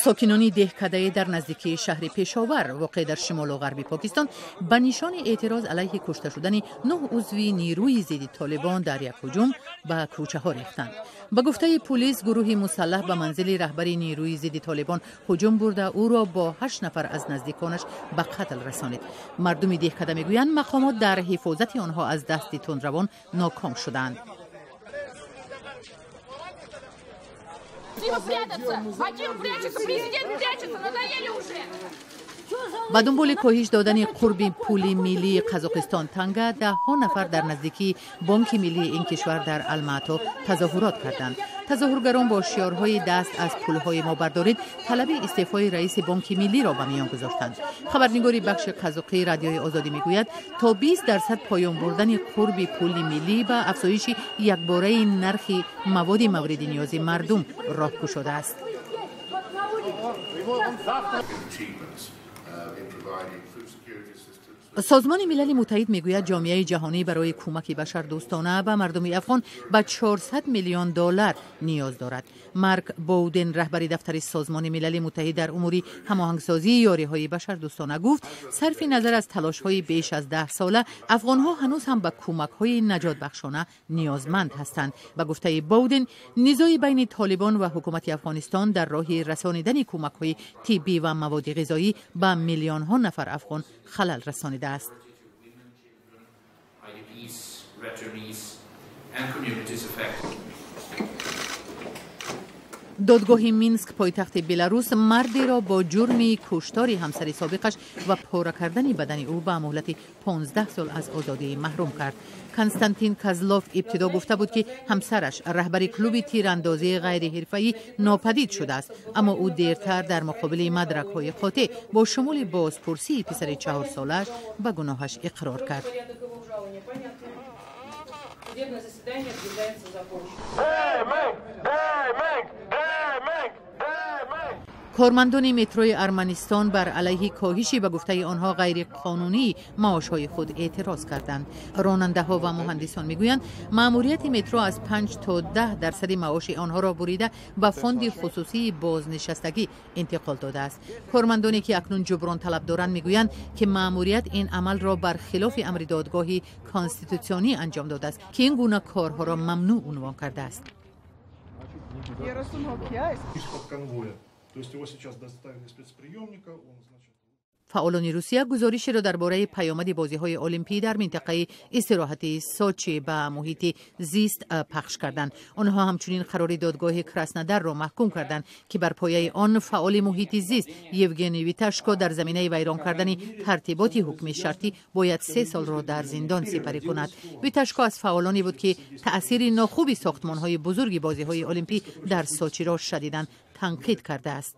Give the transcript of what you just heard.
Сокинони деҳкадае дар наздикии шаҳри Пешовар, воқеъ дар шимолу ғарби Покистон, ба нишони эътироз алайҳи кушта шудани нӯҳ узви нерӯи зидди Толибон дар як ҳуҷум ба кӯчаҳо рехтанд. Ба гуфтаи пулис, гурӯҳи мусаллаҳ ба манзили раҳбари нерӯи зидди Толибон ҳуҷум бурда, ӯро бо ҳашт нафар аз наздиконаш ба қатл расонид. Мардуми деҳкада мегӯянд, мақомот дар ҳифозати онҳо аз дасти тундравон ноком шудаанд. Дима прятаться! Аким прячется, президент прячется, надоели уже! Ба дунболи коҳиш додани қурби пули миллии Қазоқистон танга, даҳҳо нафар дар наздикии Бонки миллии ин кишвар дар Алмато тазоҳурот карданд. Тазоҳургарон бо шиорҳои «Даст аз пулҳои мо бардоред» талаби истеъфои раиси Бонки миллиро ба миён гузоштанд. Хабарнигори бахши қазоқии Радиои Озодӣ мегӯяд, то 20% поён бурдани қурби пули миллӣ ба афзоиши якбораи нархи маводи мавриди ниёзи мардум роҳ кушодааст. Созмони Милали Муттаҳид мегӯяд, ҷомеаи ҷаҳонӣ барои кӯмаки башардӯстона ба мардуми афғон ба 400 миллион доллар ниёз дорад. Марк Боуден, раҳбари дафтари Созмони Милали Муттаҳид дар умури ҳамоҳангсозии ёриҳои башардӯстона, гуфт, сарфи назар аз талошҳои беш аз 10 сола, афғонҳо ҳанӯз ҳам ба кӯмакҳои наҷотбахшона ниёзманд ҳастанд. Ба гуфтаи Боуден, низои байни Толибон ва ҳукумати Афғонистон дар роҳи расонидани кӯмакҳои тиббӣ ва маводи ғизоӣ ба миллионҳо нафар афғон халал расонидааст. Додгоҳи Минск, пойтахти Беларус, мардеро бо ҷурми куштори ҳамсари собиқаш ва пора кардани бадани ӯ ба муҳлати 15 сол аз озодӣ маҳрум кард. Константин Козлов ибтидо гуфта буд, ки ҳамсараш, раҳбари клуби тирандозии ғайриҳирфаӣ, нопадид шудааст, аммо ӯ дертар дар муқобили мадракҳои қотеъ бо шумули бозпурсии писари 4-солааш ба гуноҳаш иқрор кард. Кормандони метрои Арманистон бар алайҳи коҳиши, ба гуфтаи онҳо, ғайриқонунии маошҳои худ эътироз карданд. Ронандаҳо ва муҳандисон мегӯянд, маъмурияти метро аз 5 то 10% маоши онҳоро бурида, ба фонди хусусии бознишастагӣ интиқол додааст. Кормандоне ки акнун ҷуброн талаб доранд, мегӯянд, ки маъмурият ин амалро бар хилофи амри додгоҳи конститутсионӣ анҷом додааст, ки ин гуна корҳоро мамнӯъ унвон кардааст. То есть его сейчас доставили спецприемника, он, значит. Фаъолони Русия гузоришеро дар бораи паёмади бозиҳои олимпӣ дар минтақаи истироҳатии Сочи ба муҳити зист пахш карданд. Онҳо ҳамчунин қарори додгоҳи Краснодарро маҳкум карданд, ки бар пояи он фаъоли муҳити зист Евгений Виташко дар заминаи вайрон кардани тартиботи ҳукми шартӣ бояд 3 солро дар зиндон сипарӣ кунад. Виташко аз фаъолоне буд, ки таъсири нохуби сохтмонҳои бузурги бозиҳои олимпӣ дар Сочиро шадидан танқид кардааст.